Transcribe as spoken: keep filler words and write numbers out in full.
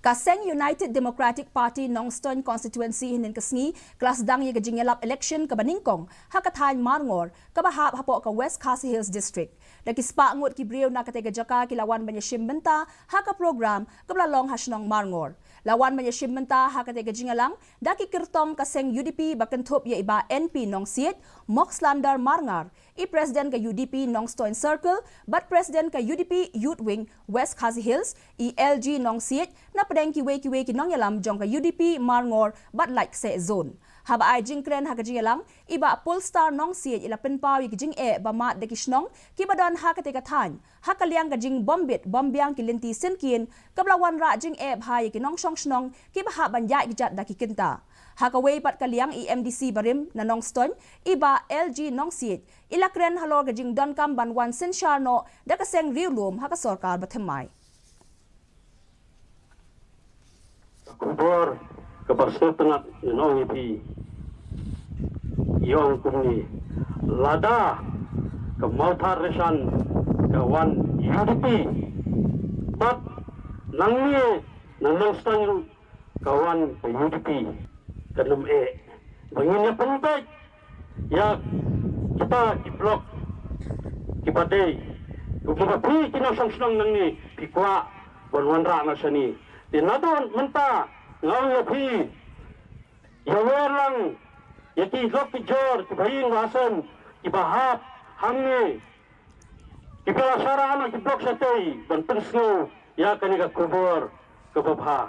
Ka seng United Democratic Party Nongstoiñ Constituency hynnin ka sngi ka la sdang ïa ka jingïalap election kaba nyngkong ha ka thaiñ Marngor kaba hap hapoh ka West Khasi Hills District. Da ki spah ngut ki briew na katei ka jaka ki la wan ban ïashim bynta ha ka program kaba la long ha shnong Marngor. La wan ban ïashim bynta ha katei ka jingïalang da ki kyrtong ka seng U D P ba kynthup ïa i Bah N P Nongsiej, Moxlander Marngar, i President ka U D P Nongstoiñ Circle bad President ka U D P Youth Wing West Khasi Hills, i L G Nongsiej, na pdeng kiwei kiwei ki nongïalam jong ka U D P Marngor bad Laitkaseh Zone. Haba ai jingkren ha ka jingïalang, i Bah Polestar Nongsiej i la pynpaw ïa ki jingeh ba mad da ki shnong kiba don ha katei ka thaiñ ha ka liang ka jingbym bit bym biang ki lynti synkien kaba la wanrah jingeh bha ïa ki nongshong shnong kiba hap ban ïaid kjat da ki kynta. Ha kawei pat ka liang, i M D C barim na Nongstoiñ, i Bah L G Nongsiej, i la kren halor ka jingdonkam ban wan synshar noh da ka seng riewlum ha ka sorkar bathymmai. Ka khubor kaba sngewtynnat ngan ong ïa phi, i ong kumne: lada ka Mawthadraishan ka wan U D P, bad nangne na Nongstoiñ ruh ka wan ka U D P, kan ym eh ba ngin ïa pynbeit ïa kita ki block kiba dei, ko kiba phi ki nongshong shnong nangne phi kwah ban wanrah na shane. Te naduh mynta nga ong ïa phi, ïawer lang ïa ki lok ki jor kiba ïing ba sem kiba hap hangne, kiba la shah rah na ki block shatei ban pynsngew ïa kane ka khubor kaba bha.